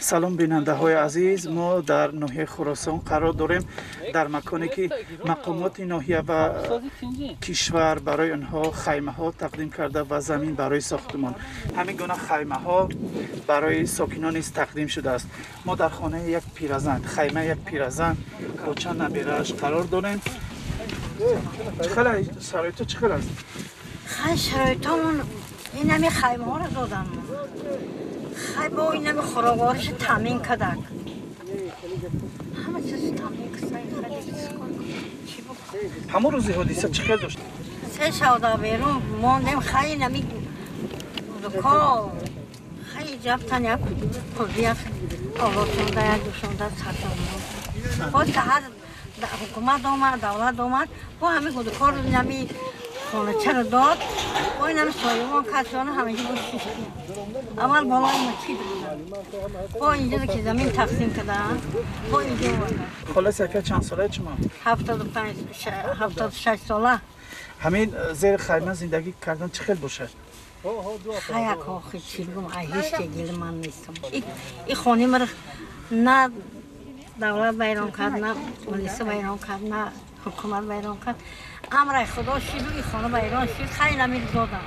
Салом, бинандаҳои азиз. Мо дар ноҳияи Хуросон қарор дорем, дар маконе ки мақомоти ноҳия ва кишвар барои онҳо хаймаҳо тақдим карда ва замин барои сохтумон. Ҳамин гуна хаймаҳо барои сокинон низ тақдим шудааст. Мо дар хонаи як пиразан, хаймаи як пиразан бо чанд набирааш қарор дорем. Чӣ хел шароито, чӣ хел аст? Хай, шароитомон инами хаймаҳоро додан, хай, бо инами хӯроквориша таъмин кардак, ҳама чиз таъмин. Ҳамон рӯзи ҳодиса чӣ хел дошт? Се шавда берун мондем. Хай, инами ко, хай, ҷафтан як қулбия овозонда, як душонда сартон. Боз саҳар ҳукумат омад, давлат омад, бо ҳами гудукор инами хоначаро дод, бо инами союмон касёна ҳамаҷи бо шиштем. Аввал болои масҷид будам, бо инҷо ки замин тақсим кардам, бо инҷо овардам. Хола Сафия, чанд солаи шумо? 75, 76 сола. Ҳамин зери хайма зиндагӣ кардан чӣ хел бошад? Хаяк, охи, чӣ бигум, ай ҳеҷ ке гили ман нестам. И хони мара на давлат вайрон кард, на милиса вайрон кард, на ҳукумат вайрон кард. Амрай Худо шиду и хона вайрон шид. Хай, намир додам.